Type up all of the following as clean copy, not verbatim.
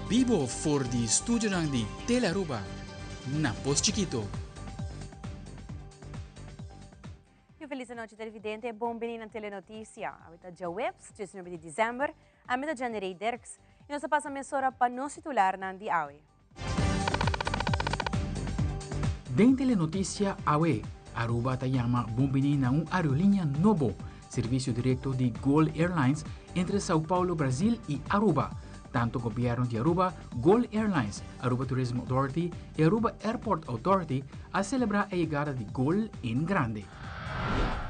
Bibo for di studionan di Telearuba na Pos Chikito. Un feliz anochi televidente, bon bini na Telenoticia. Awe ta djaweps, 19 di december. Ami ta Jenny Ray Dirks y nos ta pasa mesora pa nos titularnan di awe. Den Telenoticia awe, Aruba ta yama bon bini na un aerolínea nobo, servicio directo di Gol Airlines entre Sao Paulo, Brasil y Aruba. Tanto Gobierno di Aruba, Gol Airlines, Aruba Tourism Authority y Aruba Airport Authority a celebra e yegada di Gol en grande.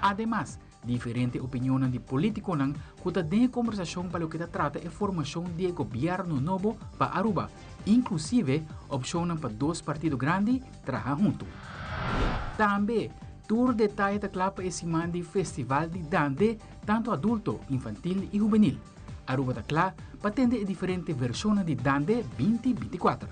Ademas, Diferente opinionnan di politiconan cu ta den e conversacion pa loke ta trata e formacion di e gobierno nobo pa Aruba, inclusive opcionnan pa dos partido grandi traha hunto. Tambe, tur detaye ta cla pa e siman di Festival di Dande, tanto adulto, infantil y hubenil. Aruba ta cla pa tende e diferente versionnan di Dande binti 24.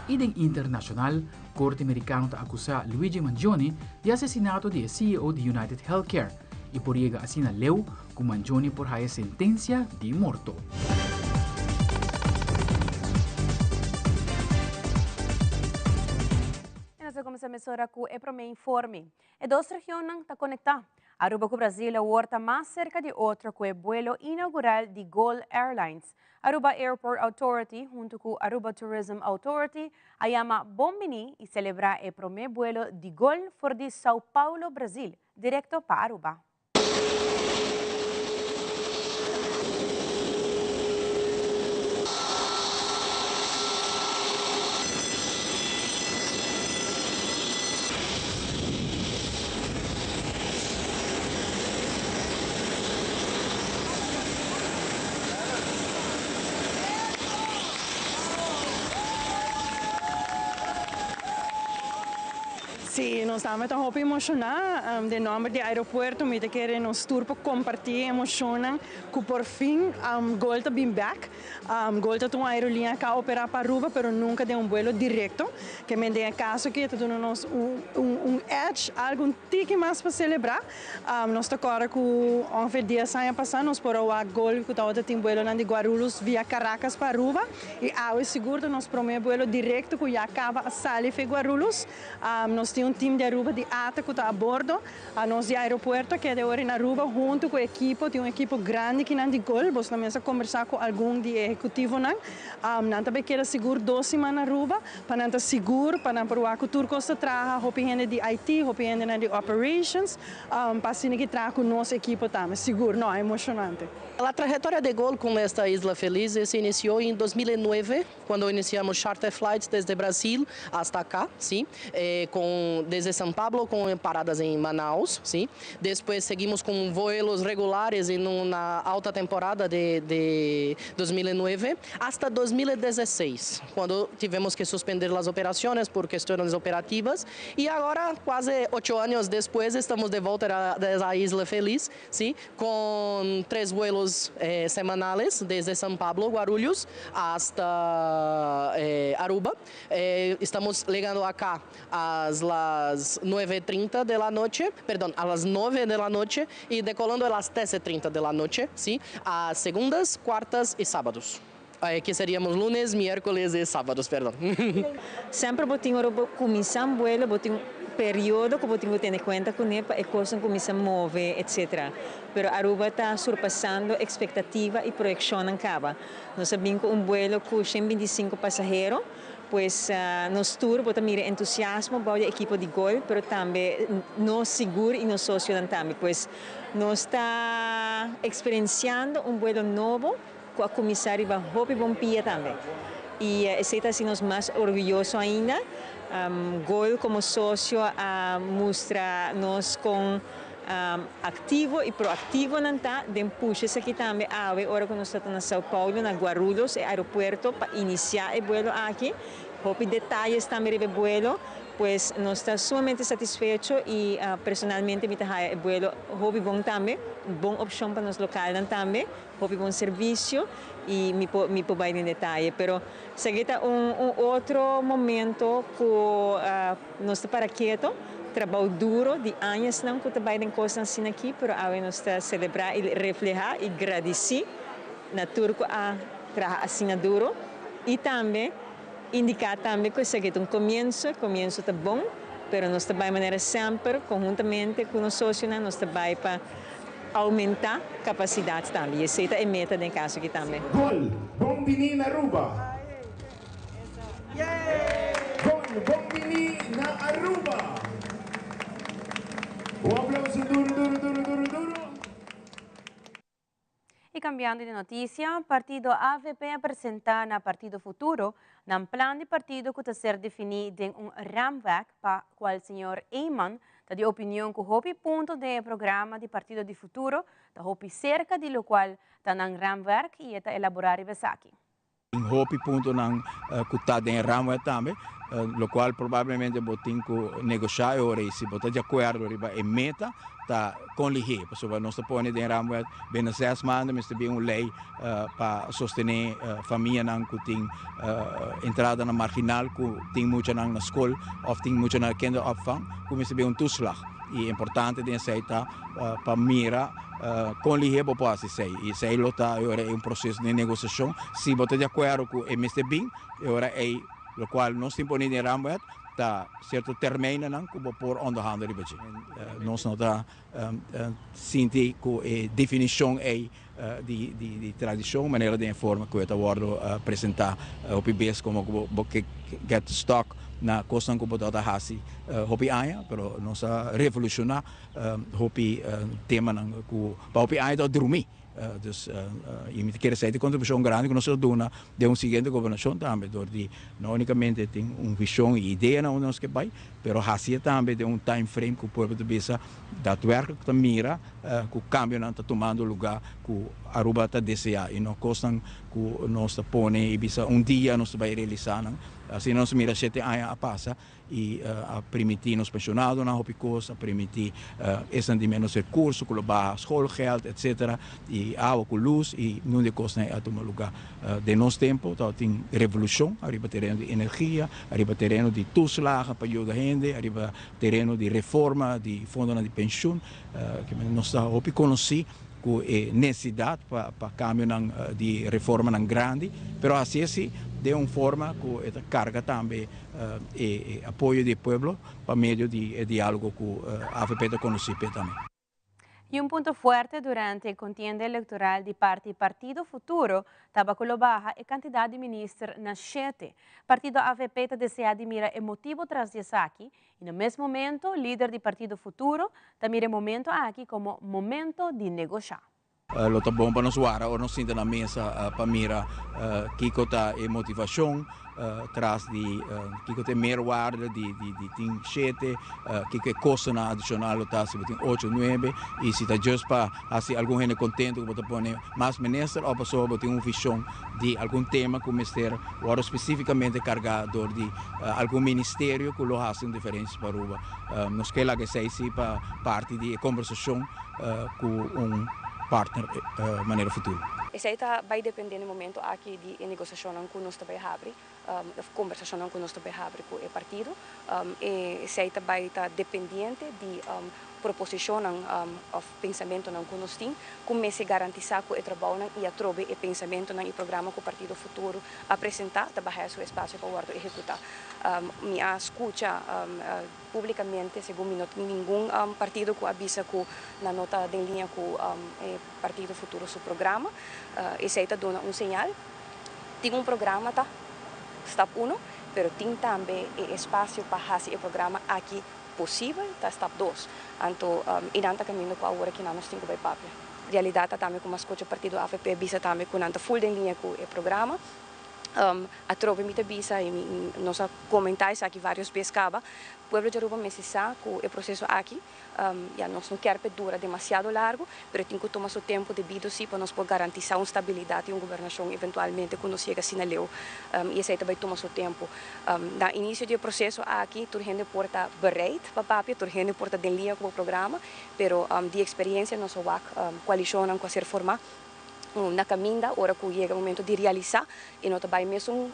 Y den internacional, Corte Mericano ta acusa Luigi Mangione di asesinato di e CEO di United Healthcare y por yega asina leu cu Mangione por haya sentencia di morto. Y nos ta cuminsa mesora cu e prome informe. E dos regionnan ta conecta. Aruba cu Brasil awor ta mas cerca di otro cu e buelo inaugural di Gol Airlines. Aruba Airport Authority hunto cu Aruba Tourism Authority a yama bon bini y celebra e prome buelo di Gol for di Sao Paulo, Brasil, directo pa Aruba. Sí, nos tambe ta hopi emoshoná. Den nòmber di aeropuerto mi ta kere nos tur por kompartí e emoshonnan ku por fin Gol ta bin bèk. Gol ta un aerolínea ku a operá pa Aruba pero nunka den un buelo direkto. Ke men den e kaso aki e ta duna nos un edge, algu un tiki mas pa selebrá. Nos ta kòrda ku ongeveer dies aña pasá nos por a wak Gol ku tabata tin buelonan di Guarulhos via Caracas pa Aruba i awe sigur ta nos promé buelo direkto ku ya kaba a sali fe Guarulhos. Nos tin un tim di Aruba di ata ku ta a bordo. Nos di aeropuerto a keda e ora na Aruba huntu ku e ekipo. Tin un ekipo grandi kinan di Gol. Bos nan mes a kombersá ku algun di e ehekutivonan. Nan ta bai keda sigur dos siman na Aruba pa nan ta sigur, pa nan por wak ku tur kos ta traha. Hopi hende di IT, hopi hendenan di operations, pa asina ki traha ku nos ekipo tambe. Sigur, no, emoshonante. La trayectoria de Gol con esta Isla Feliz se inició en 2009, cuando iniciamos charter flights desde Brasil hasta acá, ¿sí? Eh, con, desde San Pablo con paradas en Manaus, ¿sí? Después seguimos con vuelos regulares en una alta temporada de, de 2009 hasta 2016, cuando tivemos que suspender las operaciones por cuestiones operativas. Y ahora, casi 8 años después, estamos de vuelta a la Isla Feliz, ¿sí? Con tres vuelos eh, semanales desde San Pablo, Guarulhos, hasta eh, Aruba. Eh, estamos llegando acá a las 9.30 de la noche, perdón, a las 9 de la noche y decolando a las 13.30 de la noche, ¿sí? A segundas, cuartas y sábados. Eh, que seríamos lunes, miércoles y sábados, perdón. Semper bo tin ora bo kuminsá un buelo, bo tin un periodo ku bo tin ku tene kuenta kuné pa e kosnan kuminsá move, etcetera. Pero Aruba ta surpasando ekspektativa i proyekshonnan kaba. Nos a bin ku un buelo ku shen 25 pasahero, pues nos tur bo ta mira entusiasmo bou di e ekipo di Gol, pero tambe nos sigur i nos sosionan tambe. Pues nos ta eksperensiando un buelo nobo ku a kuminsá riba hopi bon pia tambe. I esei ta hasi nos mas orguyoso ainda. Gol komo sosio a mustra nos kon aktivo i proaktivo nan ta den pusha esaki tambe awe ora ku nos ta na Sao Paulo na Guarulhos, e aeropuerto pa inisiá e buelo aki. Hopi detayes tambe riba e buelo, pues nos ta sumamente satisfecho i personalmente mi ta haya e buelo hopi bon tambe, un bon opshon pa nos lokalnan tambe. Hopi bon servicio y mi por mi por bay den detaye pero esaki ta un un otro momento cu nos ta para keto, trabao duro di añasnan cu ta bay den cosnan asina aki pero awe nos ta celebra y refleha y gradici na tur cu a traha asina duro. Y tambe indica tambe cu esaki ta un comienso, comienso ta bon, pero nos ta bay manera semper, conhuntamente cu nos socionan, nos ta bay pa aumenta capacidad tambe. Y esey ta e meta den caso aki tambe. Gol, bon bini na Aruba. Gol, bon bini na Aruba. Un aplauso duro, duro, duro, duro, duro. Y cambiando di noticia, partido AVP a presenta na Partido Futuro un plan di partido cu ta ser defini den un raamwerk pa cual señor Eman ta di opinion cu hopi punto di programa di Partido di Futuro ta hopi cerca di locual ta nan raamwerk y ta elabora esaki. Hopi puntonan cu ta den raamwerk tambe, locual probablemente bo tin cu negocia ora y si bo ta di acuerdo riba e meta ta con lihe, pasobra nos ta pone den raamwerk binnen 6 maanden mester bin un ley pa sostene famianan cu tin entradanan marginal, cu tin muchanan na scol of tin muchanan kinderopvang, cu mester bin un toeslag. Y importante den esey ta pa mira con lihe bo por haci esey. Y esey lo ta un proceso di negociacion. Si bo ta di acuerdo cu e mester bin, ora e locual nos tin poni den raamwet, ta cierto termijnennan cu bo por onderhandelen riba dje. Nos no ta sinti cu e definicion ey di tradicion, manera di forma cu ta wordo presenta hopi bes como bo get stuck na cosnan cu bo ta hasi hopi aña, pero nos a revoluciona hopi temanan cu pa hopi aña ta drumi. Dus y mi kier bisa e contribucion grandi cu nos ta duna den un siguiente gobernacion tambe, door di no unicamente tin un vision y idea na unda nos kier bay, pero haci tambe den un time frame cu pueblo ta bisa daadwerkelijk ta mira cu cambionan ta tumando lugar cu Aruba ta desea y no cosnan cu nos ta pone y bisa un dia nos ta bay realisa nan. Asina nos mira 7 aña a pasa y a permiti nos pensionadonan hopi cos, a permiti esnan di menos recurso, cu baha schoolgeld, etc. Y awa cu luz y ningun di e cosnan a tuma lugar. Den nos tempo, tin revolucion, ariba tereno di energia, ariba tereno di toeslagen pa yuda hende, ariba tereno di reforma di fondo di pensioen, cu nos ta hopi conoci cu e necesidad pa cambio di reforma grandi, pero asina si, di un forma cu ta carga tambe e apoyo di pueblo pa medio di dialogo cu AVP ta conoci tambe. Y un punto fuerte durante e contienda electoral di parti Partido Futuro tabata cu lo baha e cantidad di minister na 7. Partido AVP ta desea di mira e motibo tras di esaki y na mes momento, lider di Partido Futuro ta mira e momento aki como momento di negocia. Lo ta bon pa nos wara ora nos sinta na mesa pa mira kico ta e motivacion tras di kico ta e meerwaarde di tin 7, kico e costonan adicional ta si tin 8, 9 y si ta just pa haci algun hende contento cu bo pone mas minister of pasobra bo tin un vision di algun tema cu mester wordo specificamente carga door di algun ministerio cu lo haci un diferencia pa Aruba. Nos kier laga esey pa parti di conversacion cu un partner manera Futuro. Esey ta bay depende na momento aki di negociacion cu nos ta bay habri, conversacion cu nos ta bay habri cu e partido. Y esey ta bay ta dependiente di proposicion of pensamentonan cu nos tin, cu mester garantisa cu e trabou y atrobe e pensamentonan y programa cu Partido Futuro a presenta, ta bay su espacio pa wordo ehecuta. Mi a scucha publicamente, segun mi no tin ningun partido cu a bisa cu nan no ta den liña cu Partido Futuro su programa. Esey ta duna un señal. Tin un programa ta stap 1, pero tin tambe espacio pa haci e programa aki posibel, ta stap 2. Anto, y nan ta caminda cu awor aki nos tin cu bay papia. Realidad tambe cu m'a scucha partido AVP bisa tambe cu nan ta full den liña cu e programa. Atrobe mi ta bisa y nos a comenta aki varios bes caba. Pueblo di Aruba mester sa cu e proceso aki, ya nos no kier dura demasiado largo, pero tin cu tuma su tempo debido si pa nos por garantisa un stabilidad y un gobernacion eventualmente cu nos yega asina leu. Y esey tambe tuma su tempo. Na inicio di e proceso aki, tur hende por ta bereid pa papia, tur hende por ta den liña cu e programa, pero di experiencia nos wak coalicionnan cu a ser forma. Na caminda, ora cu yega momento di realisa, e no ta bay mesun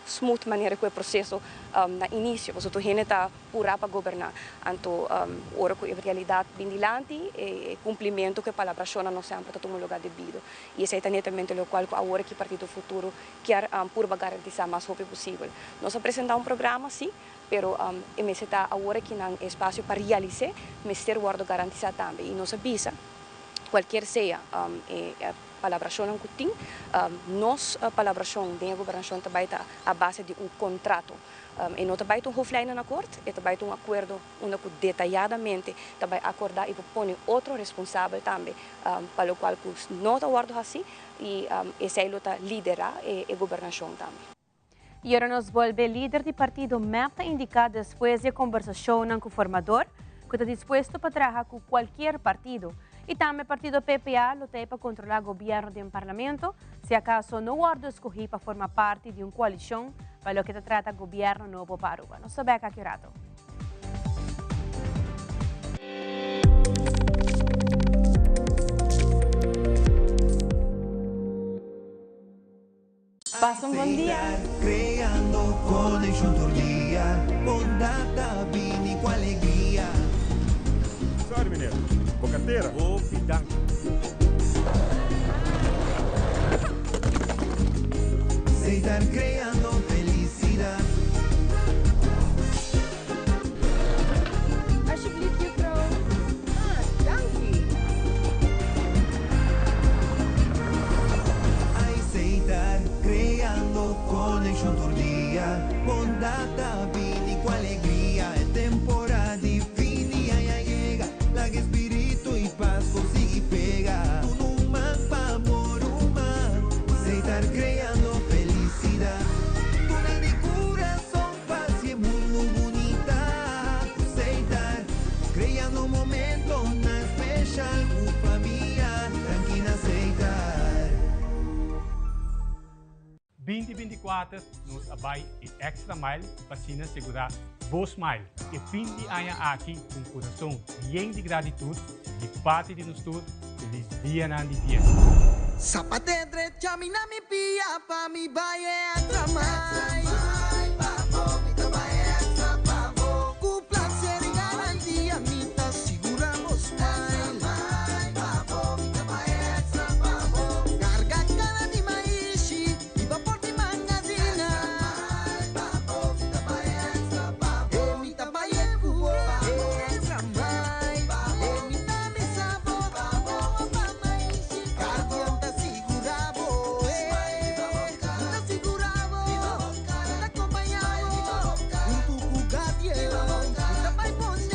smooth manera cu e proceso na inicio, pasobra tur hende ta pura pa goberna. Anto ora cu e realidad bin dilanti, e cumplimento cu e palabracionnan no semper ta tuma lugar debido. Y esey ta netamente locual cu awor aki Partido Futuro kier purba garantisa mas hopi posibel. Nos a presenta un programa, si, pero e mester ta awor aki nan espacio pa realis'e mester wordo garantisa tambe. Y nos a bisa. Cualkier sea e palabracionnan cu tin, nos palabracion den e gobernacion ta bay ta a base di un contrato. E no ta bay ta un hoofdlijnenakkoord, e ta bay ta un acuerdo unda cu detayadamente ta bay acorda y por pone otro responsabel tambe pa locual cu no ta wordo haci y esey lo ta lidera e gobernacion tambe. Y ora nos bolbe lider di partido mep ta indica despues di e conversacionnan cu formador cu ta dispuesto pa traha cu cualkier partido y tambe partido PPA lo ta e pa controla gobierno den parlamento si acaso no wordo escogi pa forma parti di un coalicion pa loke ta trata gobierno nobo pa Aruba. Nos ta bek aki un rato. Pasa un bon dia. Creando conexión tur dia, bondad ta bini cu alegria. Sorry meneer, bo cartera. Hopi danki. Seitar creando felicidad. Alsjeblieft juffrouw. Ah, danki. Aceitar, creando conexion tur dia. Bondad ta bini cu alegria. E temporada di fin di aña yega. Laga e spiritu y paz por sigui pega. Duna un man pa amor human. Aceitar, creando felicidad. Duna di curazon. Pa haci e mundo bunita cu Seitar, creando momentonan special cu famia, danki na Seitar. 2024 nos a bai e extra mile pa asina segura bo smile e fin di aña aki cu un curason yen di gratitud di parti di nos tur, feliz dianan di fiesta. Zapate drecha mi na mi pia pa mi bai e extra mile. Ku placer y garantia mi ta sigura bo smile. Carga cana di maishi y bapor di mangazina. E mi ta bai e cu bo extra mile. E mi ta misa bo Guardian ta sigura bo. Mi ta sigura bo. Mi ta acompaña bo. Hunto cu Guardian mi ta bai pone.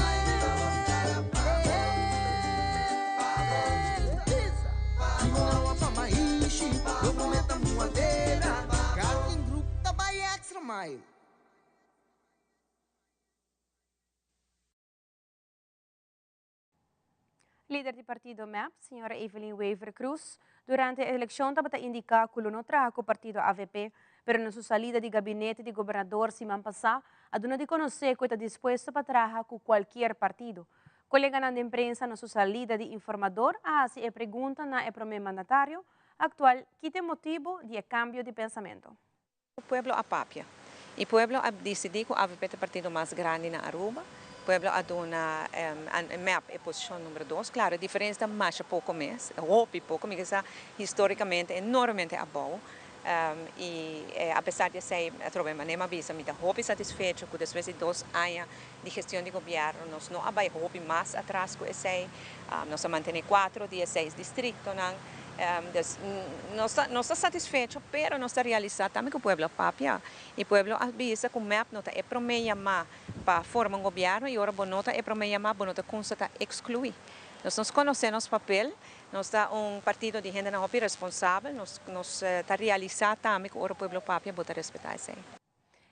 Sigura pa maishi, lo bo meta muadera. Guardian Group ta bai extra mile. Lider di partido mep, señora Evelyn Wever-Croes, durante e eleccion tabata indica cu lo no traha cu partido avp, pero na su salida di gabinete di gobernador siman pasa a duna di conoce cu e ta dispuesto pa traha cu cualkier partido. Coleganan den prensa na su salida di informador a haci e pregunta na e prome mandatario actual ki t'e motibo di e cambio di pensamento. Pueblo a papia y pueblo a dicidi cu avp ta e partido mas grandi na Aruba. Pueblo a duna mep e posicion numero dos. Claro, e diferencia ta masha poco mes, hopi poco, mi sa historicamente enormemente abou. Y a pesar di esey, atrobe manera mi a bisa, mi ta hopi satisfecho cu despues di dos aña di gestion di gobierno nos no a bay hopi mas atras cu esey. Nos a mantene cuatro di e seis districtonan. Dus nos ta nos ta satisfecho pero nos ta realisa tambe cu pueblo a papia y pueblo a bisa cu mep no ta e prome yama pa forma un gobierno y ora bo no ta e prome yama bo no ta cunsa ta exclui. Nos nos conoce nos papel, nos ta un partido di hendenan hopi responsabel, nos nos ta realisa tambe cu ora pueblo papia bo ta respeta esey.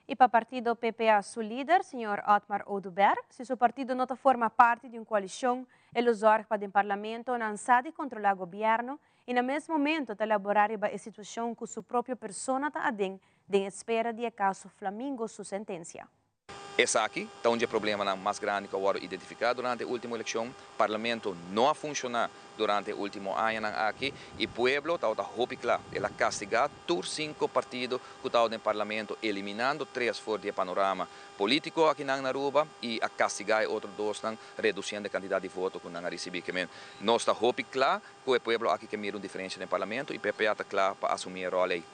Y pa partido PPA su lider, señor Otmar Oduber, si su partido no ta forma parti di un coalicion, e lo zorg pa den parlamento nan sa di controla gobierno y na mes momento ta labora riba e situacion cu su propio persona ta aden den espera di e caso Flamingo su sentencia. Esaki ta un di e problemanan mas grandi ku a wòrdu identifiká durante e último elekshon. Parlamento no a funshoná durante e último añanan aki i pueblo tabata hopi kla. El a kastigá tur sinku partido ku tabata den parlamento eliminando tres for di e panorama polítiko akinan na Aruba i a kastigá e otro dosnan redusiendo e kantidat di voto ku nan a risibí. Ke men nos ta hopi kla ku e pueblo aki ke mira un diferensha den parlamento i PPA ta kla pa asumí e ròl ei.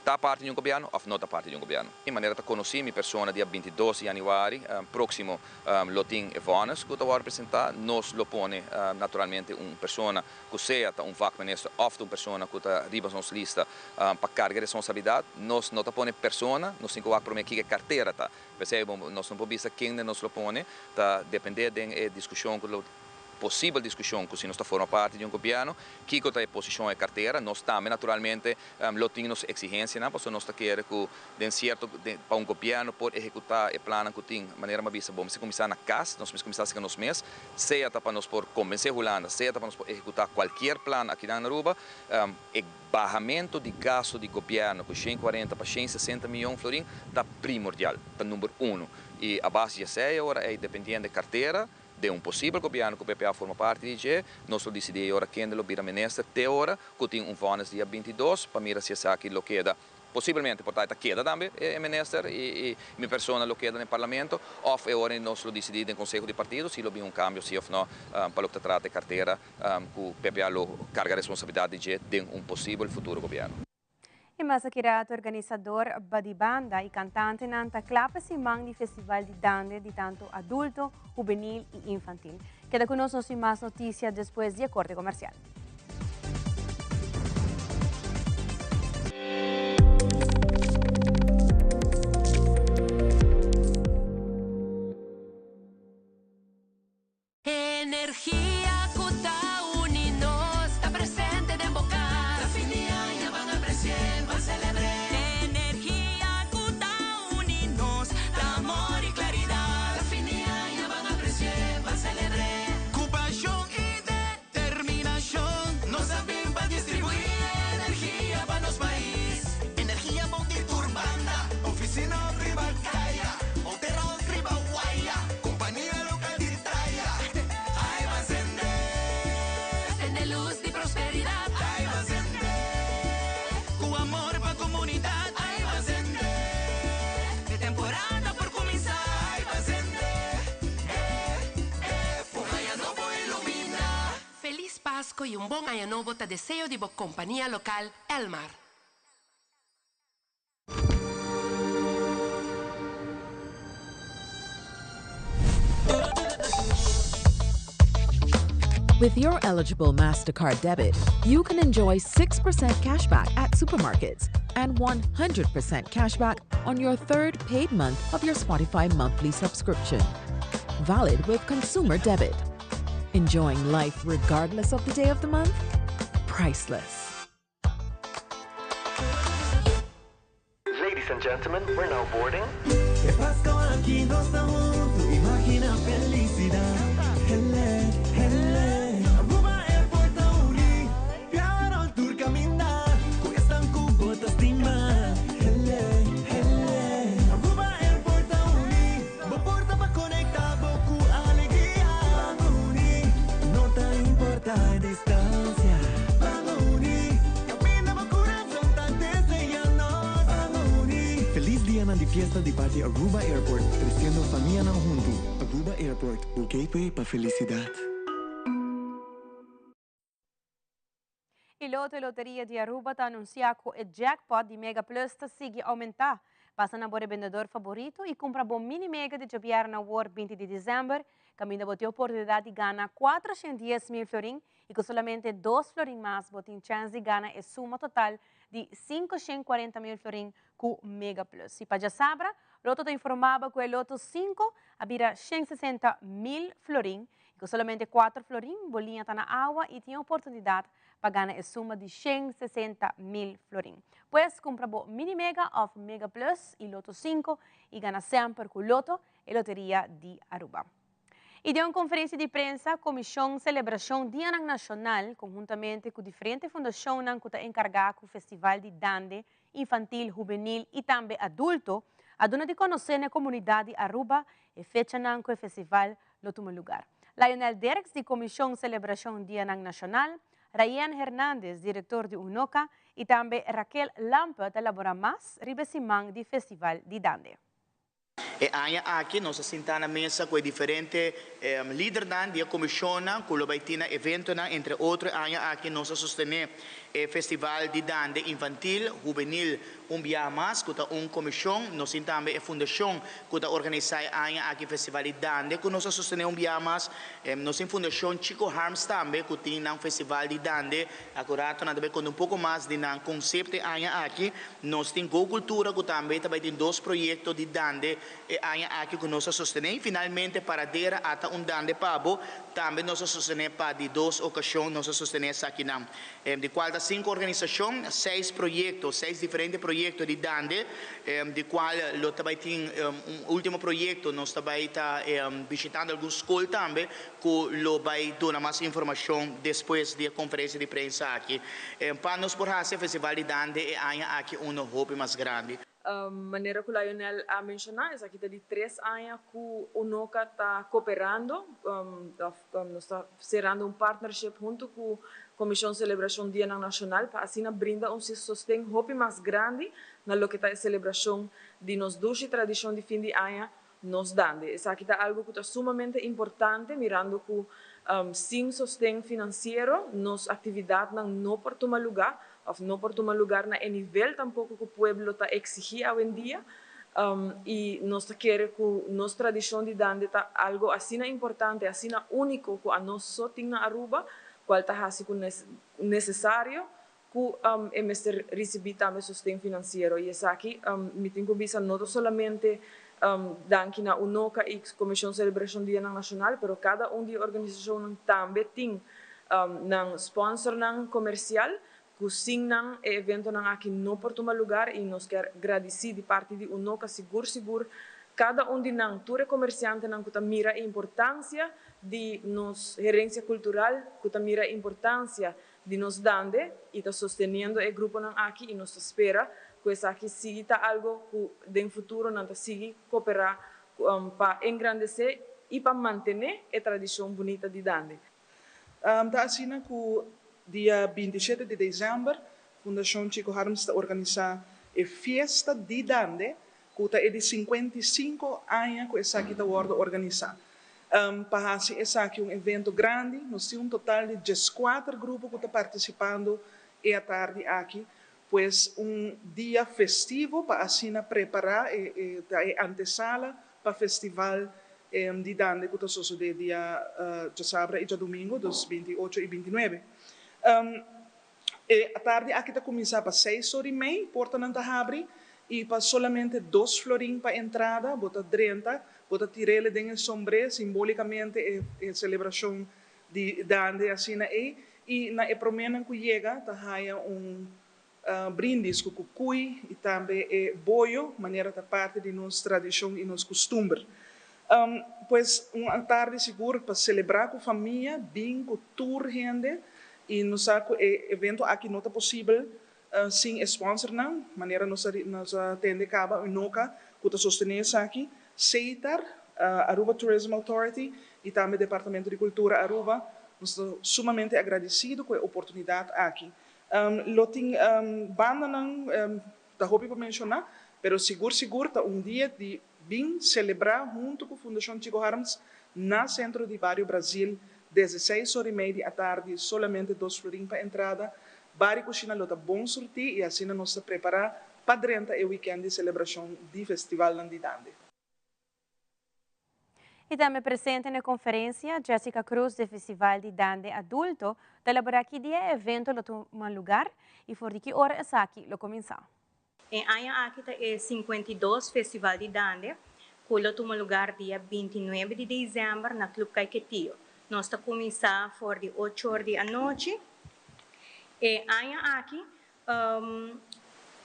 Ta parti di un gobièrnu òf no ta parti di un gobièrnu. Di manera ta konosí mi persona dia 22 di yanüari próksimo lo tin e vònes ku ta wòrdu presentá. Nos lo pone naturalmente un persona ku sea ta un vakminister òf ta un persona ku ta riba nos lista pa karga e responsabilidat. Nos no ta pone persona, nos tin ku wak promé kiko e kartera ta. P'esei nos no por bisa kende nos lo pone, ta dependé den e diskushon ku lo. posibel diskushon ku si nos ta forma parti di un gobièrnu, kiko ta e posishon e kartera. Nos tambe naturalmente lo tin nos eksigensianan pasobra nos ta kere ku den sierto pa un gobièrnu por ehekutá e plannan ku tin, manera mi a bisa bo mester kuminsá na kas, nos mester kuminsá serka nos mes, sea ta pa nos por kombensé Hulanda, sea ta pa nos por ehekutá kualkier plan akinan na Aruba. E bahamentu di gasto di gobièrnu ku 140 pa 160 mion florin ta primordial, ta number uno. I a base di esei ora ei dependiendo e kartera, Den un posibel gobièrnu ku PPA forma parti di dje, nos lo disidí e ora kende lo bira minister te ora ku tin un vònes dia 22 pa mira si esaki lo keda. Posibelmente por ta e ta keda tambe e minister i mi persona lo keda den parlamento òf e ora nos lo disidí den konseho di partido si lo bin un kambio si òf no pa loke ta trata e kartera ku PPA lo karga responsabilidat di dje den un posibel futuro gobièrnu. E mas aki rato organisador di banda y cantantenan ta cla pa siman di Festival di Dande di tanto adulto, hubenil y infantil. Keda cu nos, nos tin mas noticia despues di e corte comercial. Energia cu ta uni nos ta presente den bo cas. Ta fin di aña ban apreci'e, ban celebr'e. Energia cu ta uni nos ta amor y claridad. Ta fin di aña ban apreci'e, ban celebr'e. Cu pasion y determinacion nos a bin pa distribui energia pa nos pais. Energia bon di tur banda, oficina of riba caya, hotel of riba waya, compania local di taya. Ai ban sende. Sende luz di prosperidad. Ai ban sende. Cu amor pa comunidad. Ai ban sende. E temporada por cuminsa. Ai ban sende. Eh, eh, p'un aña nobo ilumina. Feliz Pasco y un bon aña nobo ta deseo di bo compania local Elmar. With your eligible MasterCard debit, you can enjoy 6% cashback at supermarkets and 100% cashback on your third paid month of your Spotify monthly subscription. Valid with consumer debit. Enjoying life regardless of the day of the month? Priceless. Ladies and gentlemen, we're now boarding. E Pasco aki nos ta hunto, imagina felicidad. Hele, hele. Aruba Airport ta uni, viaha tur caminda, cu esnan cu bo ta stima. Hele, hele. Aruba Airport ta uni, bo porta pa conecta bo cu alegria. Ban uni, no ta importa e distancia. Ban uni, caminda bo curason ta desea nos. Ban uni. Feliz dianan di fiesta di parti Aruba Airport, treciendo famianan hunto. Aruba Airport, bo gateway pa felicidad. E Lotto e Loteria di Aruba ta anuncia cu e jackpot di Mega Plus ta sigui aumenta. Pasa na bo rebendedor favorito y cumpra bo mini mega di djabièrnè awor 20 di december, caminda bo tin oportunidad di gana 410 mil florin y cu solamente 2 florin mas bo tin chance di gana e suma total di 540 mil florin cu Mega Plus. Y pa djasabra, Lotto ta informa bo cu e Lotto 5 a bira 160 mil florin y cu solamente 4 florin bo liña ta na awa y tin oportunidad pa gana e suma di 160 mil florin. Pues cumpra bo Mini Mega of Mega Plus y Lotto 5 y gana semper cu Lotto e Loteria di Aruba. Y den un conferencia di prensa, Comision Celebracion Dia Nacional, conhuntamente cu diferente fundacion cu ta encarga cu Festival di Dande Infantil, Hubenil y tambe Adulto, A duna di conoce na e comunidad di Aruba e fechanan cu e festival lo tuma lugar. Lionel Dirks di Comision Celebracion Dianan Nacional, Rayen Hernandez, director di UNOCA y tambe Raquel Lampe ta elabora mas riba e siman di Festival di Dande. E aña aki nos a sinta na mesa ku e diferente lidernan di e komishonnan ku lo bai tin na eventonan. Entre otro e aña aki nos a sostené e Festival di Dande Infantil, Hubenil un biaha mas ku ta un komishon. Nos tin tambe e fundashon ku ta organisá e aña aki Festival di Dande ku nos a sostené un biaha mas. Nos tin Fundashon Chico Harms tambe ku tin nan Festival di Dande. Akurato nan ta bai konta un poko mas di nan konsepto e aña aki. Nos tin Go Cultura ku tambe ta bai tin dos proyekto di dande e aña aki ku nos a sostené i finalmente Paradera a ta un dande pa bo tambe nos a sostené pa di dos okashon nos a sostené esakinan di kual ta sinku organisashon seis proyekto seis diferente proyekto di dande di kual lo ta bai tin un ultimo proyekto nos ta bai ta bishitando algun skol tambe ku lo bai duna mas informashon despues di e konferensia di prensa aki. Pa nos por hasi e Festival di Dande e aña aki uno hopi mas grandi. Manera ku Lionel a menshoná, esaki ta di tres aña ku UNOCA ta koperando òf nos ta serando un partnership huntu ku Komishon Selebrashon Dianan Nashonal pa asina brinda un sosten hopi mas grandi na loke ta e selebrashon di nos dushi tradishon di fin di aña nos dande. Esaki ta algo ku ta sumamente importante mirando ku sin sosten finansiero nos aktividatnan no por tuma lugá òf no por tuma lugar na e nivel tampoko ku pueblo ta eksigí awendia i nos ta kere ku nos tradishon di dande ta algo asina importante, asina úniko ku anos so tin na Aruba kual ta hasi ku nesesario ku e mester risibí tambe sosten finansiero i esaki mi tin ku bisa no ta solamente danki na UNOCA i Komishon Selebrashon Dianan Nashonal pero kada un di e organisashonnan tambe tin nan sponsornan komersial ku sin nan e eventonan aki no por tuma lugar i nos kier gradisí di parti di UNOCA sigur sigur kada un di nan tur e komersiantenan ku ta mira e importansia di nos herensia kultural ku ta mira e importansia di nos dande y ta sosteniendo e gruponan aki y nos ta spera cu esaki sigui ta algo cu den futuro nan ta sigui coopera pa engrandece y pa mantene e tradicion bunita di dande. Ta asina cu dia 27 di december Fundacion Chico Harms ta organisa e Fiesta di Dande cu ta e di 55 aña cu esaki ta wordo organisa. Pa haci esaki un evento grandi, nos tin un total di 14 grupo cu ta participando e atardi aki, pues un dia festivo pa asina prepara e ta e antesala pa festival di Dande cu ta sosode dia djasabra y djadomingo, dus 28 y 29. E atardi aki ta kuminsá pa seis or i mei, portanan ta habri i pa solamente dos florin pa entrada bo ta drenta, bo ta tir'el den e sombré, simbolikamente e e selebrashon di Dande asina ei, i na e proménan ku yega ta haña un brindis ku kukui i tambe e boyo, manera ta parti di nos tradishon i nos kustumber. Pues un atardi sigur pa selebrá ku famia, bin ku tur hende i nos sa ku e evento aki no ta posibel sin e sponsornan, manera nos a nos a tende kaba UNOCA ku ta sostené esaki, SETAR, Aruba Tourism Authority i tambe Departamento di Kultura Aruba. Nos ta sumamente agradesido ku e oportunidat aki. Lo tin bandanan ta hopi pa menshoná, pero sigur sigur ta un dia di bin selebrá huntu ku Fundashon Chico Harms na Sentro di Bario Brazil desde seis or i mei di atardi, solamente dos florin pa entrada. Bar i kushina lo ta bon surtí i asina nos ta prepará pa drenta e wikènt di selebrashon di festivalnan di Dande. I tambe presente na e konferensia, Jessica Cruz di Festival di Dande Adulto ta elaborá ki dia e evento lo tuma lugar i for di ki ora esaki lo kuminsá. E aña aki ta e 52 Festival di Dande ku lo tuma lugar dia 29 di desèmber na Club Caiquetio. Nos ta kuminsá for di ocho or di anochi. E aña aki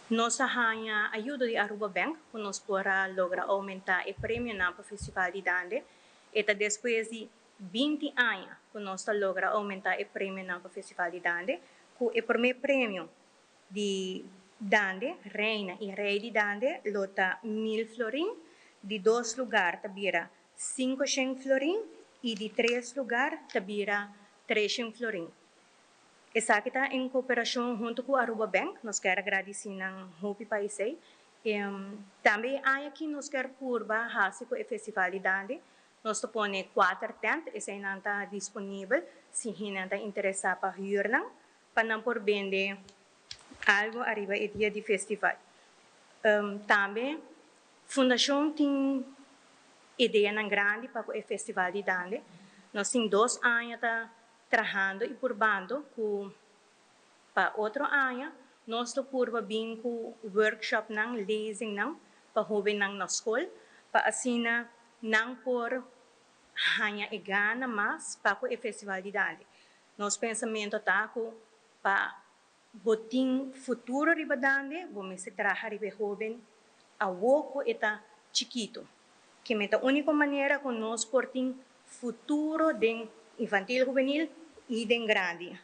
Nos a haña ayudo di Aruba Bank ku nos por a logra oumentá e premionan pa Festival di Dande. E ta despues di 20 aña ku nos ta logra oumentá e premionan pa Festival di Dande, ku e promé premio di Dande, Reina y Rey di Dande lo ta 1000 florin, di dos lugar ta bira 500 florin y di tres lugar ta bira 300 florin. Esaki ta en cooperacion hunto cu Aruba Bank, nos kier a gradici nan hopi pa esey. Tambe e aña aki nos kier purba haci cu e Festival di Dande, nos ta pone kuater tent, eseynan ta disponibel si hendenan ta interesa pa huur nan, pa nan por bende algo ariba e dia di festival. Tambe Fundacion tin ideanan grandi pa cu e Festival di Dande. Nos tin dos aña ta trahando y purbando cu pa otro aña nos lo purba bin cu workshopnan, lezingnan pa hobennan na scol pa asina nan por haña e gana mas pa cu e Festival di Dande. Nos pensamento ta cu pa bo tin futuro riba Dande, bo mester traha riba e hoben awo cu e ta chikito. Keme ta unico manera cu nos por tin futuro den infantil, hubenil y den grandi.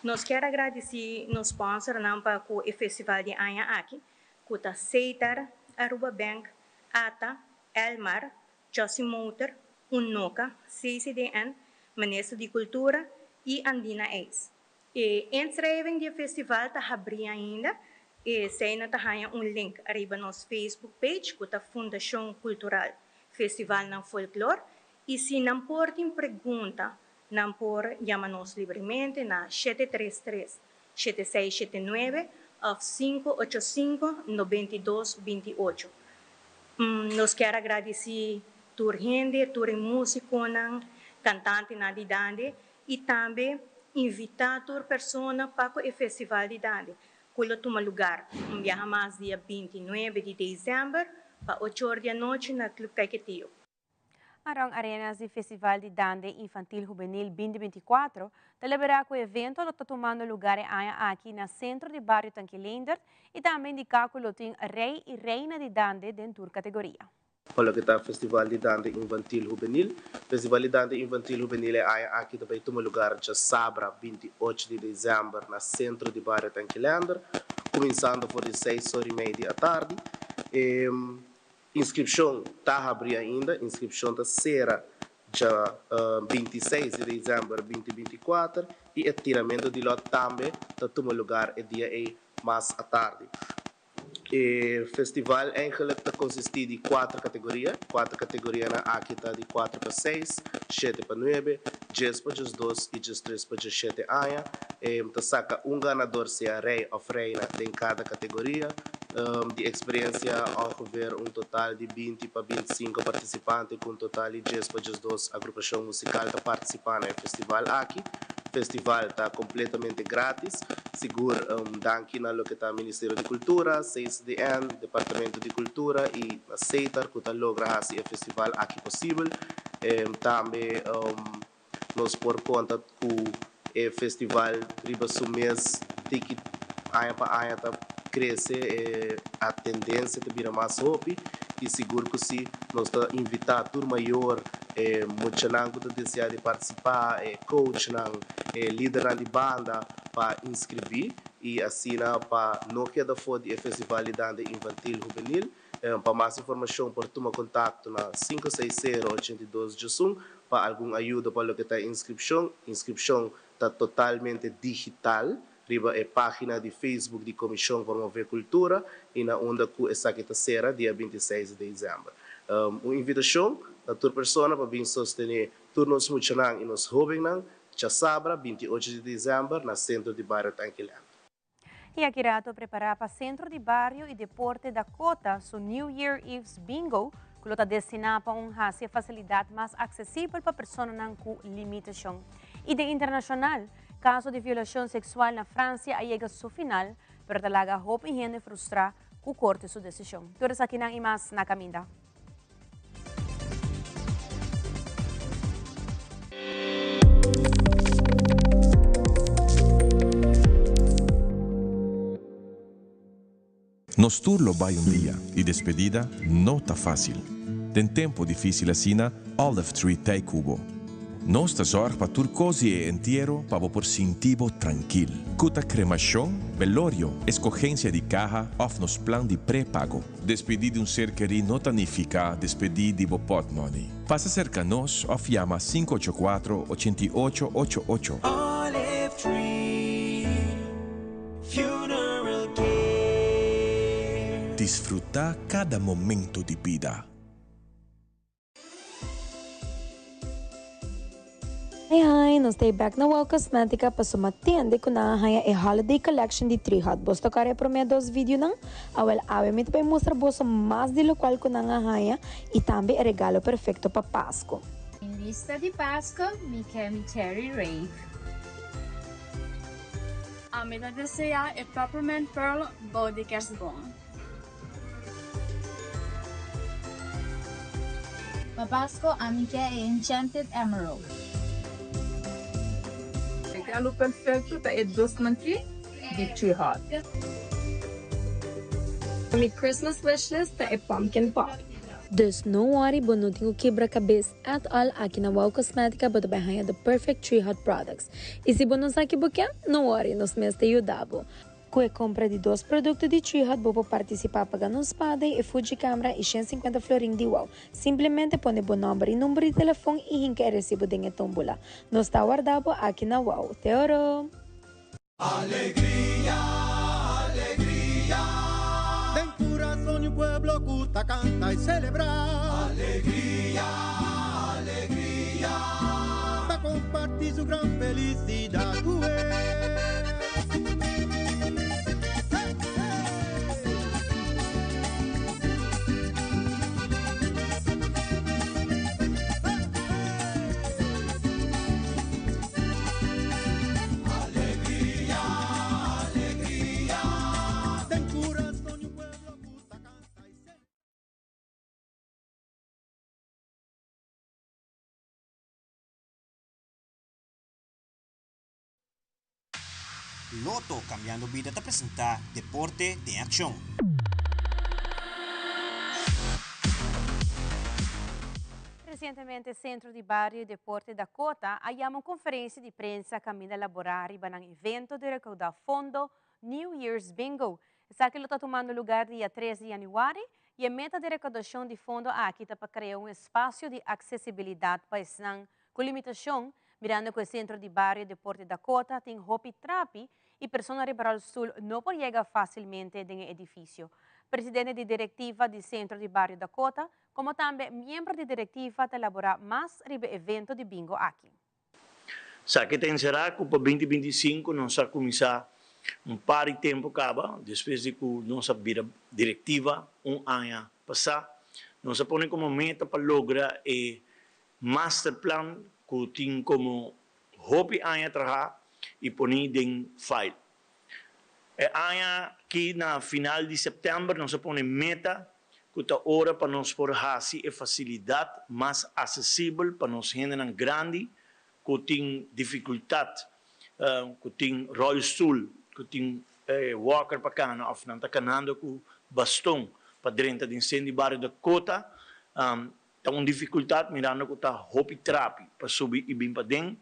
Nos kier a gradici nos sponsornan pa cu e festival di aña aki, cu ta Setar, Aruba Bank, ata, Elmar, Jossy Motor, Unoca, CCDN, Minister di Cultura y Andina Ijs. E inschrijving di e festival ta habri ainda. Eseynan ta haña un link ariba nos Facebook page cu ta Fundacion Cultural Festivalnan Folklor y si nan por tin pregunta nan por yama nos libremente na 733 7679 of 585 9228. Nos kier a gradici tur hende, tur e musiconan, cantantenan di Dande y tambe invita tur persona pa cu e Festival di Dande cu lo tuma lugar un biaha mas dia 29 di december pa ocho or di anochi na Club Caiquetio. Aron Arenas di Festival di Dande Infantil Hubenil 2024 ta libera cu e evento lo ta tumando lugar e aña aki na Centro di Bario Tanki Leendert y tambe indica cu lo tin Rey y Reina di Dande den tur categoria. Pa loke ta Festival di Dande Infantil Hubenil, Festival di Dande Infantil Hubenil e aña aki ta bay tuma lugar djasabra 28 di december na Centro di Bario Tanki Leendert, cuminsando for di seis or y mei di atardi. E Inskripshon ta habrí ainda. Inskripshon ta sera dja 26 di desèmber 2024 i e tiramentu di lòt tambe ta tuma lugar e dia ei mas atardi. E festival eigenlik ta konsistí di kuater kategoria. Kuater kategorianan aki ta di kuater pa seis, shete pa nuebe, djes pa djesdos i djestres pa djesshete aña. Ta saka un ganador sea rei òf reina den kada kategoria. Di experiencia ongeveer un total di 20 pa 25 participante cu un total di 10 pa 12 agrupacion musical ta participa na e festival aki. Festival ta completamente gratis. Sigur danki na loke ta Ministerio di Cultura, CCDN, Departamento di Cultura y na Setar cu ta logra haci e festival aki posibel. Tambe Nos por konta ku e festival riba su mes tiki aña pa aña ta krese, e atendensia ta bira mas hopi i sigur ku si nos ta invitá tur mayor, e muchanan ku ta deseá di partisipá, e coachnan, e lidernan di banda pa inskribí i asina pa no keda for di e festival di Dande Infantil Hubenil. Pa mas informashon por tuma kontakto na 560 82 djesun Pa algun ayudo pa loke ta inskripshon, inskripshon ta totalmente digital riba e página di Facebook di Komishon Promové Kultura i na unda ku esaki ta sera dia 26 di desèmber. Un invitashon na tur persona pa bin sostené tur nos muchanan i nos hóbennan djasabra 28 di desèmber na Sentro di Bario Tanki Leendert. Y aki rato prepara pa Centro di Bario y Deporte Dakota su New Year Eve's Bingo, cu lo ta destina pa un haci e facilidad mas accesibel pa personanan cu limitacion. Y den internacional, caso di violacion sexual na Francia a yega su final, pero ta laga hopi hende frustra cu corte su decision. Tur esakinan y mas na caminda. Nos tur lo bai un dia y despedida no ta facil. Den tempo dificil asina, Olive Tree t'ey cu bo. Nos ta zorg pa tur kos di e entiero pa bo por sinti bo trankil. Ku ta kremashon, belorio, eskogensia di kaha òf nos plan di prepago. Despedí di un ser kerí no ta nifiká despedí di bo pòtmòni. Pasa serka nos òf yama 584 88 88. Olive Tree Funeral Care. Disfrutá kada momento di bida. Hi hi, nos ta e bek na Wow Cosmetica paso ma tende cu nan a haya e holiday collection di Trihot. Bos ta kore e prome dos videonan? Awel awe mi ta bay mustra boso mas di locual cu nan a haya y tambe e regalo perfecto pa Pasco. En bista di Pasco, mi ke mi Cherry Rave. Ami ta desea e Peppermint Pearl bou di kerstboom. Pa Pasco ami ke e Enchanted Emerald. Regalo perfecto ta e dosnan ki di Tree Hut. Mi Christmas wishlist ta e pumpkin pop. Dus no worry bo no tin ku kibra kabes at all aki na Wow Cosmetica bo ta bai haña the perfect Tree Hut products. I si bo no sa ki bo ke, no worry nos mes ta yuda bo. Ku e kompra di dos produkto di Tree Hut bo por partisipá pa gana un spa day, e Fuji camera i 150 florin di Wow. Simplemente pone bo nòmber i number di telefon i hinka e resibo den e tómbola. Nos ta warda bo aki na Wow. Te oro! Alegria, alegria. Den curason di un pueblo cu ta canta y celebra. Alegria, alegria. Pa comparti su gran felicidad cu e. Lotto Cambiando Bida ta presenta Deporte den Accion. Recientemente Centro di Bario y Deporte Dakota a yama un conferencia di prensa caminda labora riba nan evento di recauda fondo New Year's Bingo. Esaki lo ta tumando lugar dia tres di januari y e meta di recaudacion di fondo aki ta pa crea un espacio di accesibilidad pa esnan Ku limitashon, mirando ku e sentro di bario Deporte Dakota tin hopi trapi i persona riba rolstoel no por yega fásilmente den e edifisio. Presidente di direktiva di Sentro di Bario Dakota, komo tambe miembro di direktiva ta elaborá mas riba e evento di bingo aki. Esaki ta enserá ku pa 2025 nos a kuminsá un par di tempu kaba, despues di ku nos a bira direktiva un aña pasá. Nos a pone komo meta pa logra e Masterplan ku tin komo hopi aña traha i poni den file. E aña ki na final di sèptèmber nos a pone meta ku ta ora pa nos por hasi e fasilidat mas asesibel pa nos hendenan grandi ku tin difikultat, ku tin ròlstul, ku tin walker pa kana òf nan ta kanando ku baston pa drenta den sentro di bario Dakota. Ta un dificultad mirando cu ta hopi trapi pa subi y bin paden.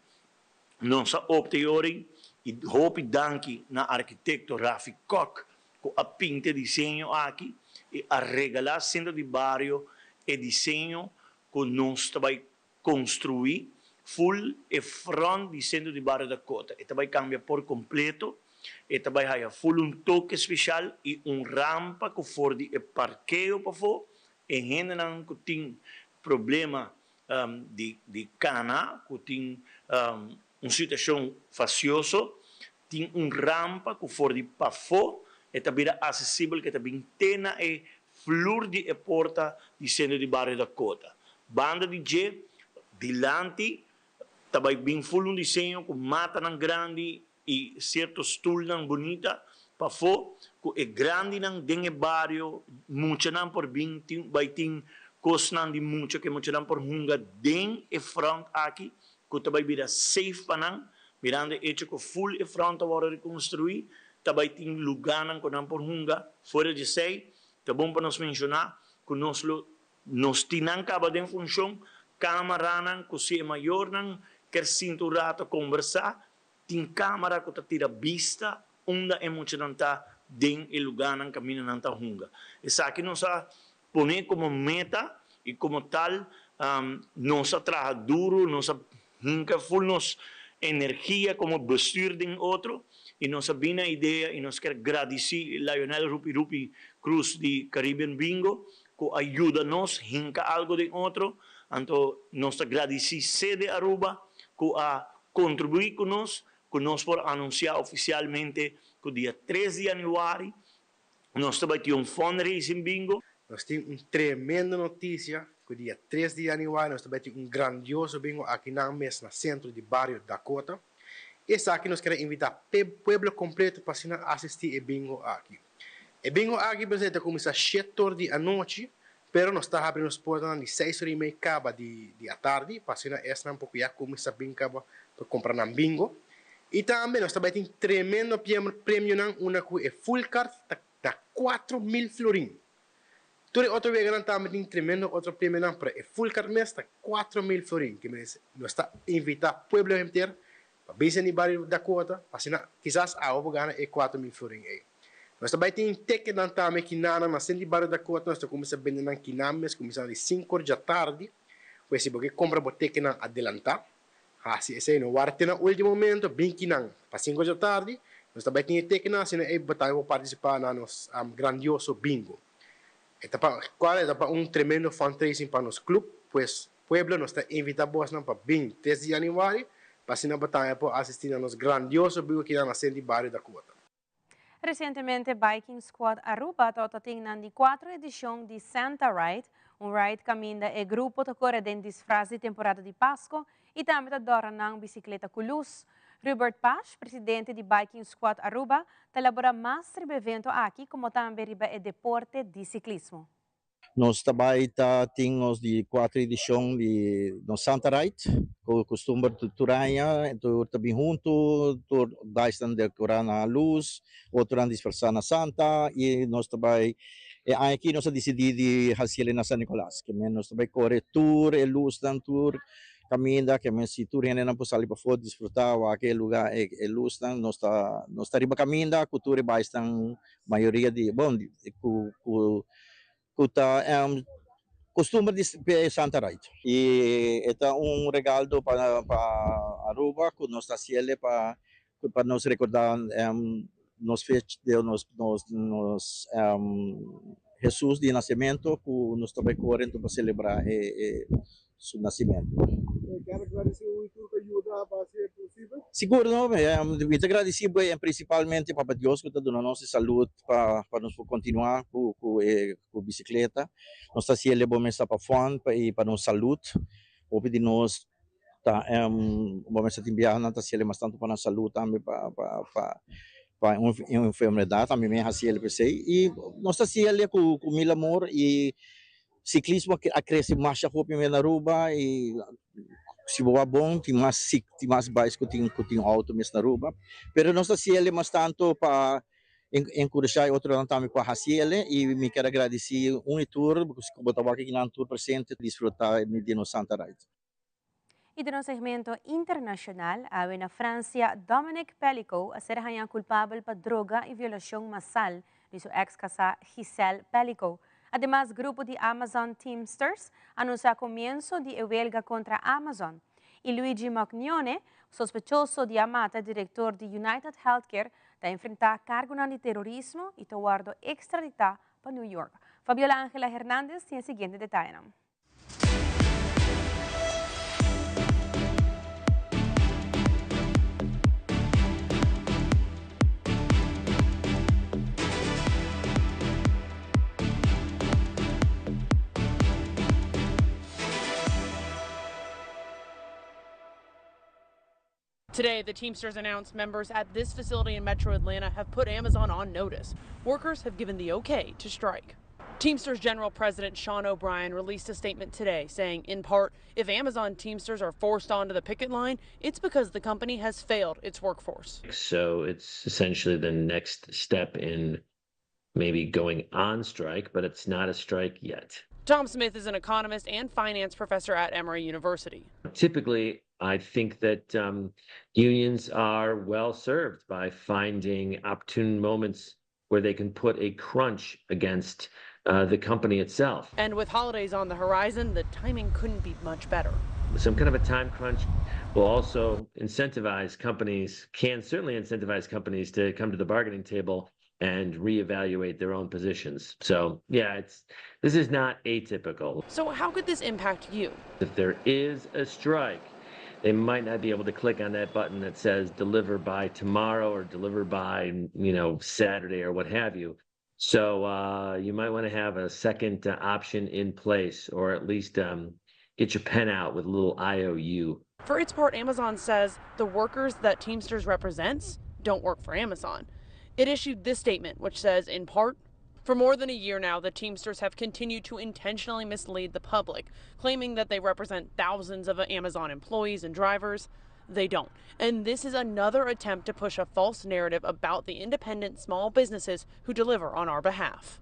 Nos a opta e ori y hopi danki na arquitecto Rafi Kok cu a pinta e diseño aki y a regala Centro di Bario e diseño cu nos ta bay construi full e front di Centro di Bario Dakota. E ta bay cambia por completo, e ta bay haya full un toke special y un rampa cu for di e parkeo pafo E hendenan ku tin problema di di kana, ku tin un situashon fasioso, tin un rampa ku for di pafó e ta bira asesibel ku e ta bin te na e flur di e porta di Sentro di Bario Dakota. Banda di dje, dilanti, ta bai bin ful un diseño ku matanan grandi i sierto stulnan bunita pafó ku e grandinan den e bario, muchanan por bin tin bai tin kosnan di mucha ku e muchanan por hunga den e front aki ku ta bai bira safe pa nan, mirando e echo ku ful e front ta wòrdu rekonstruí ta bai tin lugánan ku nan por hunga. Fuera di esei ta bon pa nos menshoná ku nos lo nos tin nan kaba den funshon. Camaranan cu si e mayornan kier sinta un rato conversa, tin camara cu ta tira bista unda e muchanan ta den e lugarnan caminda nan ta hunga. Esaki nos a pone como meta y como tal nos a traha duro, nos a hinca full nos energia como bestuur den otro y nos a bin na idea y nos kier gradici Lionel Rupi Rupi Cruz di Caribbean Bingo cu a yuda nos hinca algo den otro, anto nos ta gradici Sede Aruba cu a contribui cu nos, cu nos por anuncia oficialmente cu dia tres di januari nos ta bay tin un fundraising bingo. Nos tin un tremendo noticia cu dia tres di januari nos ta bay tin un grandioso bingo aki nan mes na centro di bario Dakota. Esaki nos kier a invita pueblo completo pa asina asisti e bingo aki. E bingo aki pensé ta kuminsá shet or di anochi, pero nos ta habri nos portanan di seis or i mei kaba di di atardi pa asina esnan por ku ya kuminsá bin kaba pa kumpra nan bingo. I tambe nos ta bai tin tremendo premionan unda ku e full card ta ta 4000 florin. Tur e otro weganan tambe tin tremendo otro premionan pero e full card mes ta 4000 florin. Ke mes nos ta invitá pueblo henter Pa bisa di bario Dakota, pa asina kisas awe bo gana e 4000 florin ei. Nos ta bai tin tekenan tambe kinanan na sent di bario Dakota, nos ta kuminsá bende nan kinan mes kuminsando di sinku or djatardi. Pues si bo ke kumpra bo tekenan adelantá, hasi esei. No warda te na ultimo momento, bin kinan pa sinku or djatardi, nos ta bai tin e tekenan asina ei bo tambe por partisipá na nos grandioso bingo. E ta pa kual e ta pa un tremendo fundraising pa nos club, pues pueblo nos ta invita bosnan pa bin tres di januari pa asina bo tambe por asisti na nos grandioso bingo kinan na Senti Bario Dakota. Recientemente Biking Squad Aruba tabata tin nan di cuatro edicion di Santa Ride, un ride caminda e grupo ta core den disfraz di temporada di Pasco y tambe ta dora nan bicicleta cu luz. Rubert Pash, presidente di Biking Squad Aruba, ta elabora mas riba e evento aki como tambe riba e deporte di ciclismo. Nos ta bai ta tin nos di cuatro edicion di nos Santa Ride, cu custumber tur aña, tur ta bin hunto, tur baisnan decora na luz, otronan disfrasa na Santa y nos ta bai e aña aki nos a dicidi di haciele na San Nicolas, ke men nos ta bai core tur e luznan tur Caminda ke men si tur hendenan por sali pafó disfrutá wak e lugá e lusnan nos ta nos ta riba caminda ku tur e baisnan mayoria di bon ku ku ku ta costumber di Santa Ride. I e ta un regaldo pa pa Aruba ku nos ta hasiele pa pa nos rekordá nos fecha nos nos nos Hesus di nasemento ku nos ta bai kore pa selebrá e e su nasimento. Kier gradisí un i tur ku a yuda pa hasi e posibel? Sigur no, mi ta gradisí bo en prinsipalmente Papa Dios ku ta duna nos e salud pa pa nos por kontinuá ku ku e ku bisikleta. Nos ta hasiel bo mester pa fòn i pa nos salud. Hopi di nos ta bo mester tin biaha nan ta hasiel mas tantu pa nan salud tambe pa pa pa pa un enfermedad tambe mi a hasiel p'esei i nos ta hasiel ku ku mil amor i Ciclismo a crece masha hopi na Aruba y si bo wak bon tin mas tin mas bais cu tin cu tin auto mes na Aruba. Pero nos ta haciele mas tanto pa encurasha e otronan tambe pa haciele y mi kier a gradici un y tur cu bo ta wak aki nan tur presente disfruta di nos Santa Ride. Y den nos segmento internacional, awe na Francia, Dominique Pelicot a ser hañá culpabel pa droga y violacion masal di su ex casá Gisèle Pelicot. Ademas, grupo di Amazon Teamsters anuncia comienso di e welga contra Amazon. Y Luigi Magnone, sospechoso di a mata director di United Healthcare, ta enfrenta cargonan di terorismo y ta wordo extradita pa New York. Fabiola Angela Hernandez tin e siguiente detayenan. Today, the Teamsters announced members at this facility in Metro Atlanta have put Amazon on notice. Workers have given the okay to strike. Teamsters General President Sean O'Brien released a statement today saying, in part, if Amazon Teamsters are forced onto the picket line, it's because the company has failed its workforce. So it's essentially the next step in maybe going on strike, but it's not a strike yet. Tom Smith is an economist and finance professor at Emory University. Typically, I think that um, unions are well served by finding opportune moments where they can put a crunch against uh, the company itself. And with holidays on the horizon, the timing couldn't be much better. Some kind of a time crunch will also incentivize companies, can certainly incentivize companies to come to the bargaining table and reevaluate their own positions. So, yeah, it's this is not atypical. So, how could this impact you? If there is a strike, they might not be able to click on that button that says deliver by tomorrow or deliver by, you know, Saturday or what have you. So uh, you might want to have a second uh, option in place or at least um, get your pen out with a little IOU. For its part, Amazon says the workers that Teamsters represents don't work for Amazon. It issued this statement, which says, in part, for more than a year now, the Teamsters have continued to intentionally mislead the public, claiming that they represent thousands of Amazon employees and drivers. They don't. And this is another attempt to push a false narrative about the independent small businesses who deliver on our behalf.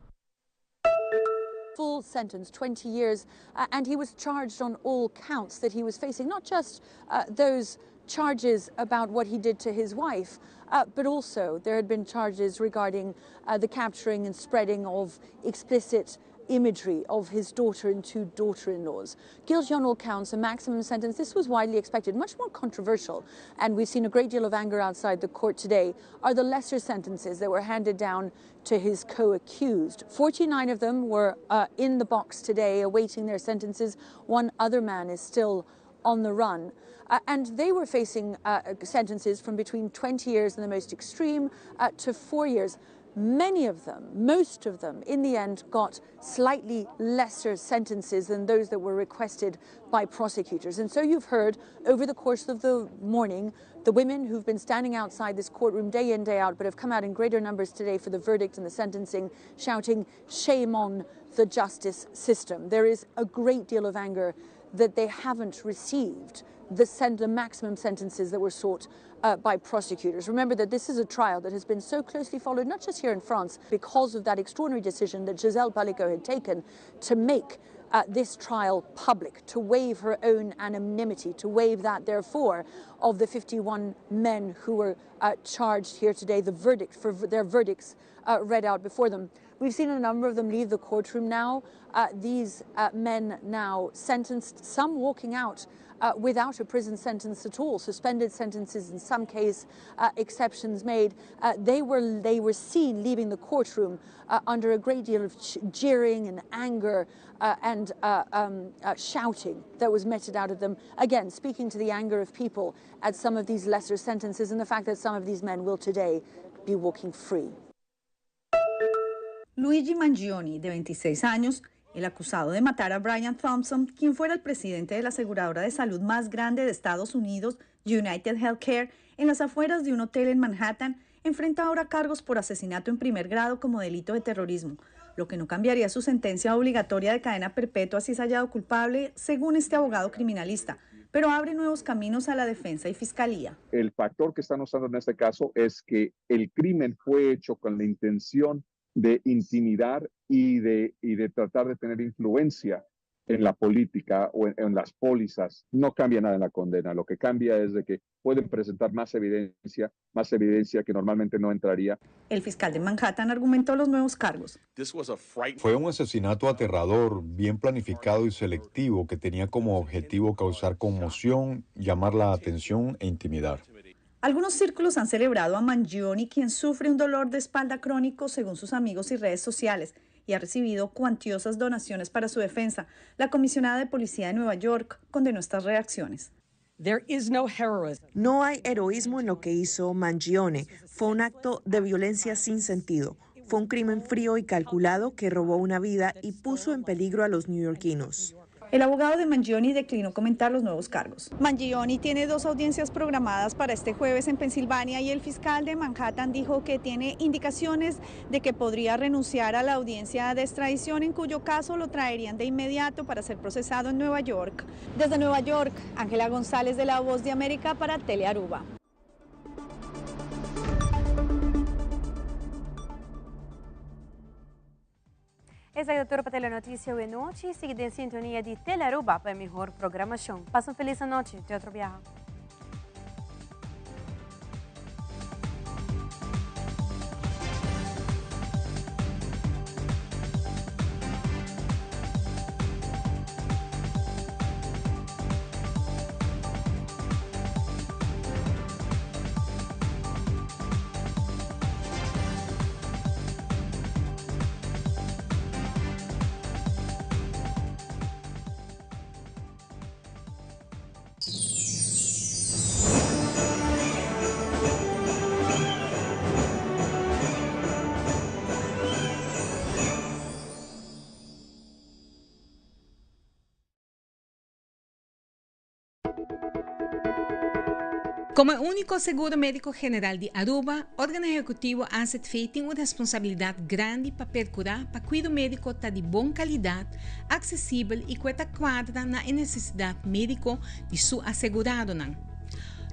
Full sentence, 20 years, uh, and he was charged on all counts that he was facing, not just uh, those charges about what he did to his wife, uh, but also there had been charges regarding uh, the capturing and spreading of explicit imagery of his daughter and two daughter-in-laws. Guilty on all counts, a maximum sentence. This was widely expected, much more controversial, and we've seen a great deal of anger outside the court today, are the lesser sentences that were handed down to his co-accused. 49 of them were uh, in the box today awaiting their sentences. One other man is still on the run. Uh, and they were facing uh, sentences from between 20 years in the most extreme uh, to four years. Many of them, most of them, in the end got slightly lesser sentences than those that were requested by prosecutors. And so you've heard over the course of the morning, the women who've been standing outside this courtroom day in, day out, but have come out in greater numbers today for the verdict and the sentencing, shouting, shame on the justice system. There is a great deal of anger that they haven't received the, send, the maximum sentences that were sought uh, by prosecutors. Remember that this is a trial that has been so closely followed, not just here in France, because of that extraordinary decision that Gisèle Pelicot had taken to make uh, this trial public, to waive her own anonymity, to waive that, therefore, of the 51 men who were uh, charged here today, the verdict for their verdicts uh, read out before them. We've seen a number of them leave the courtroom now. Uh, these uh, men now sentenced, some walking out uh, without a prison sentence at all, suspended sentences in some case, uh, exceptions made. Uh, they, were, they were seen leaving the courtroom uh, under a great deal of jeering and anger uh, and uh, um, shouting that was meted out at them. Again, speaking to the anger of people at some of these lesser sentences and the fact that some of these men will today be walking free. Luigi Mangione, de 26 años, el acusado de matar a Brian Thompson, quien fuera el presidente de la aseguradora de salud más grande de Estados Unidos, United Healthcare, en las afueras de un hotel en Manhattan, enfrenta ahora cargos por asesinato en primer grado como delito de terrorismo, lo que no cambiaría su sentencia obligatoria de cadena perpetua si es hallado culpable, según este abogado criminalista, pero abre nuevos caminos a la defensa y fiscalía. El factor que están usando en este caso es que el crimen fue hecho con la intención de intimidar y de, y de tratar de tener influencia en la política o en, las pólizas. No cambia nada en la condena. Lo que cambia es de que pueden presentar más evidencia, más evidencia que normalmente no entraría. El fiscal de Manhattan argumentó los nuevos cargos. Fue un asesinato aterrador, bien planificado y selectivo que tenía como objetivo causar conmoción, llamar la atención e intimidar. Algunos círculos han celebrado a Mangione, quien sufre un dolor de espalda crónico según sus amigos y redes sociales, y ha recibido cuantiosas donaciones para su defensa. La comisionada de policía de Nueva York condenó estas reacciones. No hay heroísmo en lo que hizo Mangione. Fue un acto de violencia sin sentido. Fue un crimen frío y calculado que robó una vida y puso en peligro a los neoyorquinos. El abogado de Mangione declinó comentar los nuevos cargos. Mangione tiene dos audiencias programadas para este jueves en Pensilvania y el fiscal de Manhattan dijo que tiene indicaciones de que podría renunciar a la audiencia de extradición, en cuyo caso lo traerían de inmediato para ser procesado en Nueva York. Desde Nueva York, Ángela González de La Voz de América para Telearuba. Esaki ta tur pa Telenoticia awe nochi. Sigui den sintonia di Telearuba pa e mihor programacion. Pasa un feliz anochi. Te otro biaha. Como e unico seguro medico general di Aruba, Organo Ehecutivo AZV tin un responsabilidad grandi pa percura pa cuido medico ta di bon calidad, accesibel y cu e ta cuadra na e necesidad medico di su aseguradonan.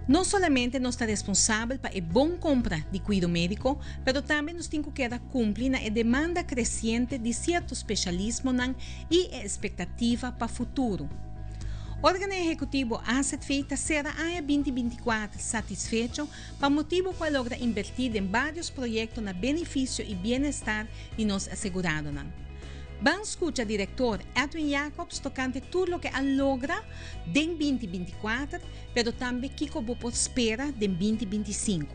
No solamente nos ta responsabel pa e bon compra di cuido medico, pero tambe nos tin cu keda cumpli na e demanda creciente di cierto specialismonan y e expectativa pa futuro. Organo Ehecutivo AZV ta cera aña 2024 satisfecho pa motibo cu a logra inverti den varios proyecto na beneficio y bienestar di nos aseguradonan. Ban scucha Director Edwin Jacobs tocante tur loke a logra den 2024, pero tambe kico bo por spera den 2025.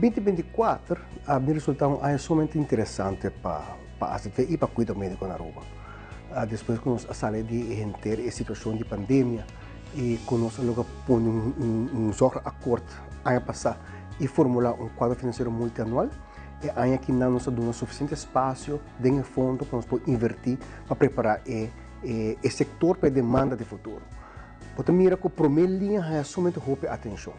2024 a bin resulta un aña sumamente interesante pa AZV y pa cuido medico na Aruba. Despues cu nos a sali di henter e situacion di pandemia y cu nos a logra pone un zorgakkoord aña pasa y formula un cuadro financiero multianual, e aña aki nan nos a duna suficiente espacio den e fondo pa nos por inverti pa prepara e sector pa e demanda di futuro. Bo ta mira cu prome liña haya sumamente hopi atencion.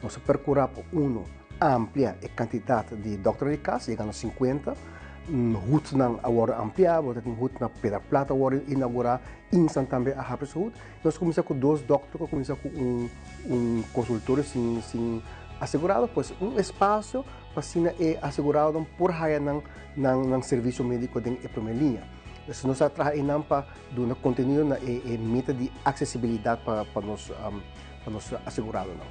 Nos a percura pa uno amplia e cantidad di dokternan di cas, yega na 50. Hutnan a wordo amplia, bo ta tin hut na Pedra Plata a wordo inaugura, Instant tambe a habri su hut. Nos cuminsa cu dos dokter cu a cuminsa cu un consultorio sin asegurado, pues un espacio pa asina e aseguradonan por haya nan servicio medico den e primer liña. Entonces nos a traha einan pa duna contenido na e meta di accesibilidad pa nos aseguradonan.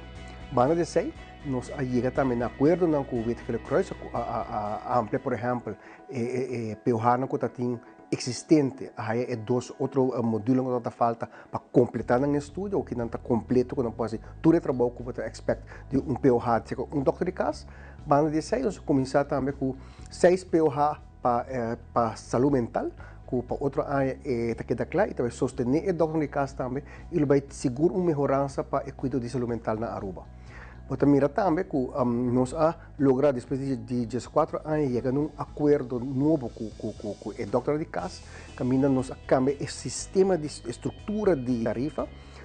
Banda di esei, nos a yega tambe na acuerdonan cu Wit Gele Kruis, a amplia por ehempel e POH-nan cu ta tin existente, a haya e dos otro modulonan cu ta falta pa completa nan estudio, oki nan ta completo cu nan por haci tur e trabou cu bo ta expect di un POH cerca un dokter di cas. Banda di esei, nos a cuminsa tambe cu 6 POH pa salud mental, cu pa otro aña e ta keda cla y ta bay sostene e dokter di cas tambe y lo bay sigur un mehoransa pa e cuido di salud mental na Aruba. Bo ta mira tambe cu nos a logra despues di 14 aña yega na un acuerdo nobo cu e dokter di cas, caminda nos a cambia e sistema di structura di tarifa.